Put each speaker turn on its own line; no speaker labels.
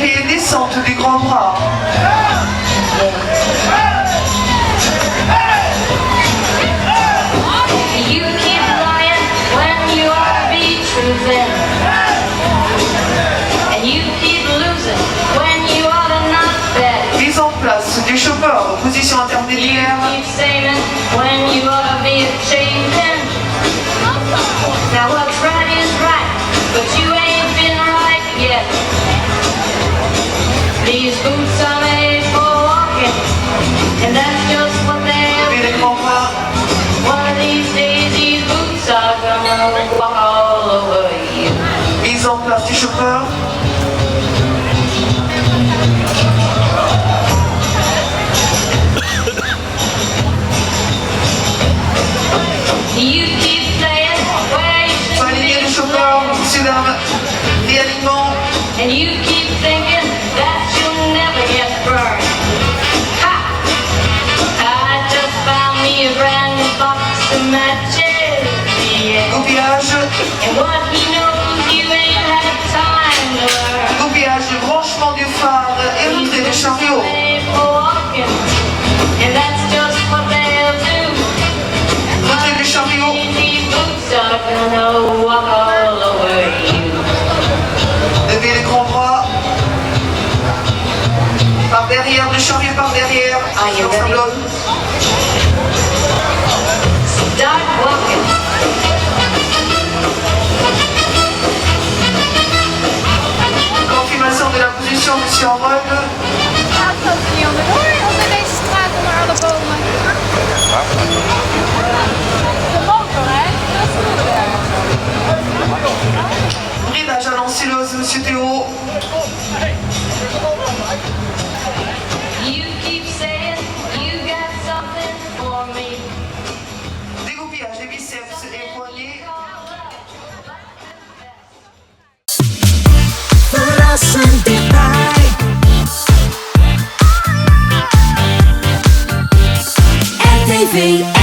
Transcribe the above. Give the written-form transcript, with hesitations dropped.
Et descente du grand bras.
You keep lying when you ought to be truthing. And you keep losing when you ought to not bet.
Mise en place du chopper, position
You
intermédiaire.
keep saving when you ought to be changing. Now what's right is right, but you ain't been right yet. These boots are made for walking, and that's just what they'll
Levez les
do.
grands bras.
One of these days, these boots are gonna walk all over you.
Mise en place du chopper.
You keep playing where you
Faut
shouldn't
aligner
be
le chopper,
playing.
messieurs, dames. Réalignement.
And you keep thinking that you'll never get burned. Ha! I just found me a brand new box of matches. Yeah.
Goupillage.
And what he knows you ain't had time to learn.
Goupillage, branchement du phare et retrait du chariot.
Made for walking, and that's just what they'll do.
Retrait du chariot.
These boots are gonna walk all over you.
Levez les grands bras. Par derrière, le chariot par derrière.
Are you
Dans un
ready?
bloc.
Start walking.
Confirmation de la position, monsieur Harold.
Gaat ook niet onderdoor, onder deze straat, onder alle bomen. De motor, hè? Dat is goed.
Bridage à l'ensileuse, monsieur Théo.
You keep saying you got something for me.
Dégoupillage des biceps et poignets.
Verrassend dichtbij. RTV.